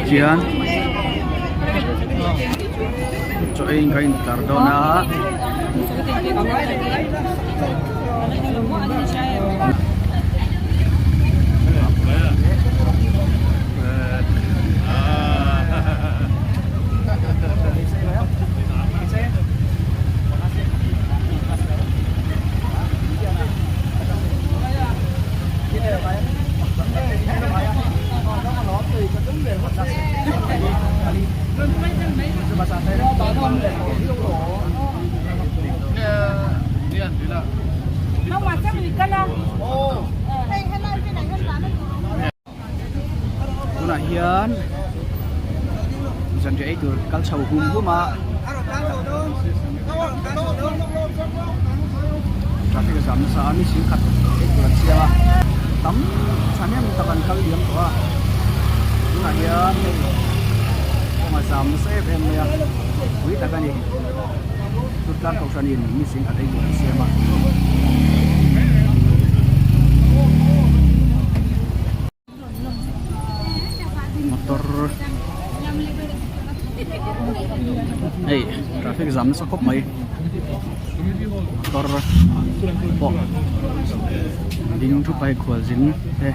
Khian chaw ei in ka intlar dawn a. Tunah hian zanriah ei tur kal chho hum hum a traffic a zam nasa a mi singkhat ei tur an siam a tam thahnem tak an kal liam tawh a tunah hian hei kawng a zam nasa em em mai a pui tak a ni Tutlang kohhranin mi singkhat ei tur an siam a. Motor hei traffic jam nasa khawp mai motor pawh ding thup a hei khualzin te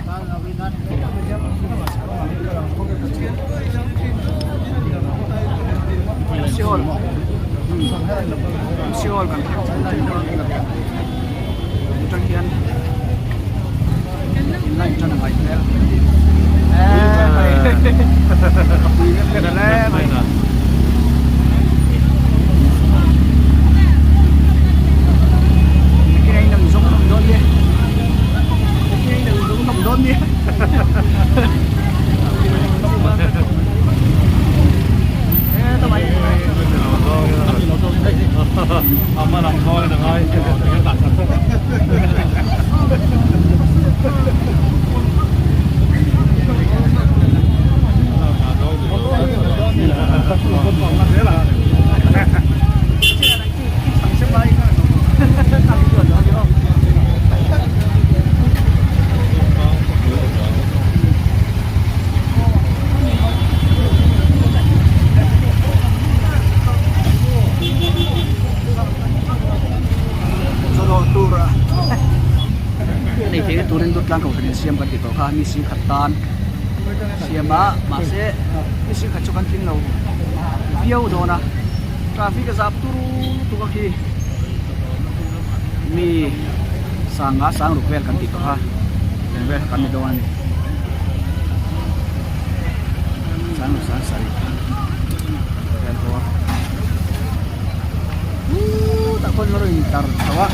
Seoul kan atang hian in line tan a ngaih hmel a pui vek vek a le mai. Hei thei turin dawt tlang kohhran in siam kan ti tawh kha mi sing khat tan siam a mahse mi sing khat chu kan tling lo viau dawn a traffic a zap turu lutuk a khi mi sanga sang ruk vel kan ti tawh a eng vel kha kan ni dawn a ni sang ruk sang sarih vel pawh a tah khawn a rawn intar chho a.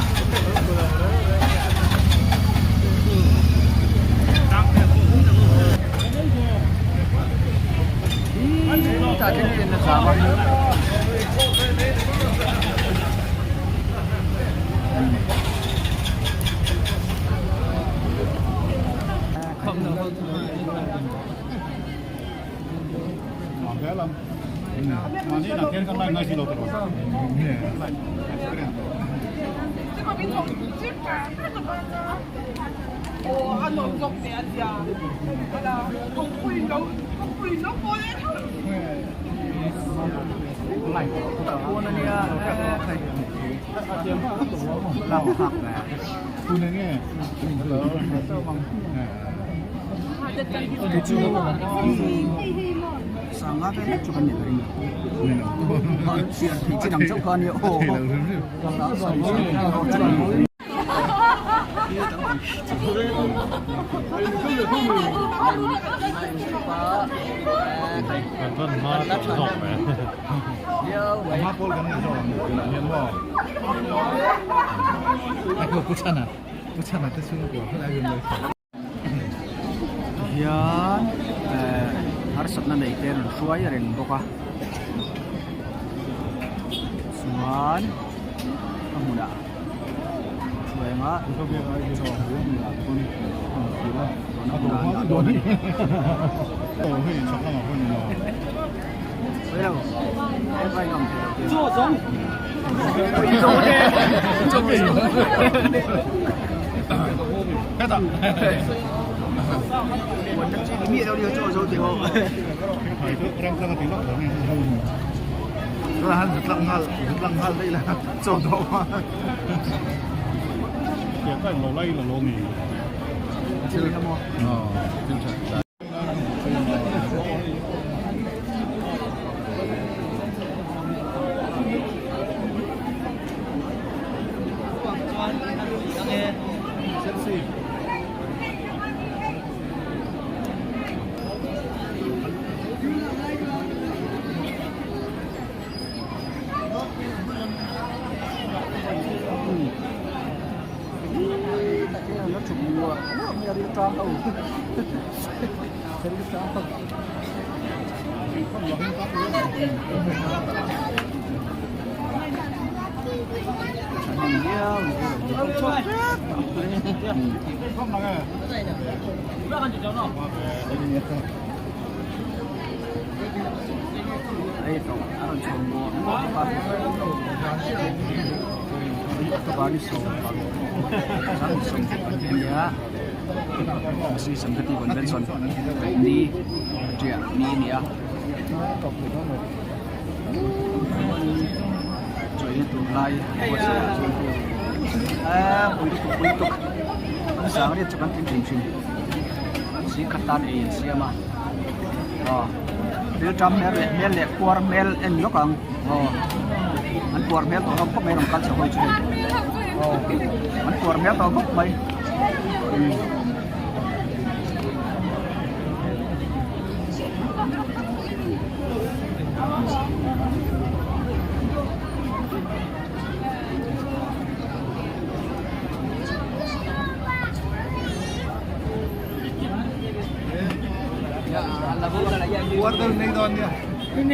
Tah thleng hian a zam a. Sanga vel hlek chu kan ni ka ring thei chi dang chauh kha a nia aw. Hian eh harsatna nei te an rawn hruai reng bawk a chuan a hmunah thuaenga chaw dawn a ni. Rilṭam hmel leh hmel leh puar hmel en lawk ang aw an puar hmel tawh hlawm khawp mai rawn kal chho ho chu hei aw an puar hmel tawh khawp mai umm. Then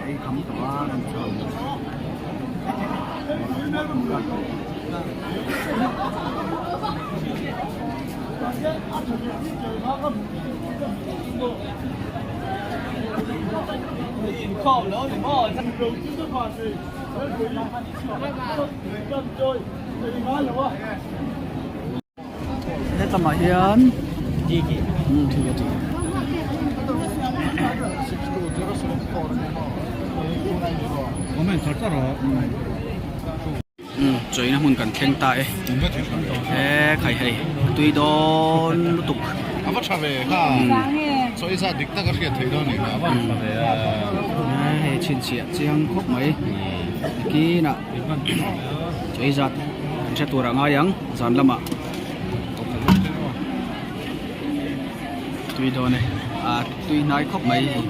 ei kham tawh a rawn chho Hetlangah hian Chawina hmun kan thleng ta e e khai hei a tui dawn lutuk a va tha ve kha chawi zat dik tak a hriat theih dawn nih a va tha ve a hei chhinchhiah chiang khawp mai nikinah chawi zat kan hre tur ah ngai ang zan lamah tui dawn e a tui hnai khawp mai hei.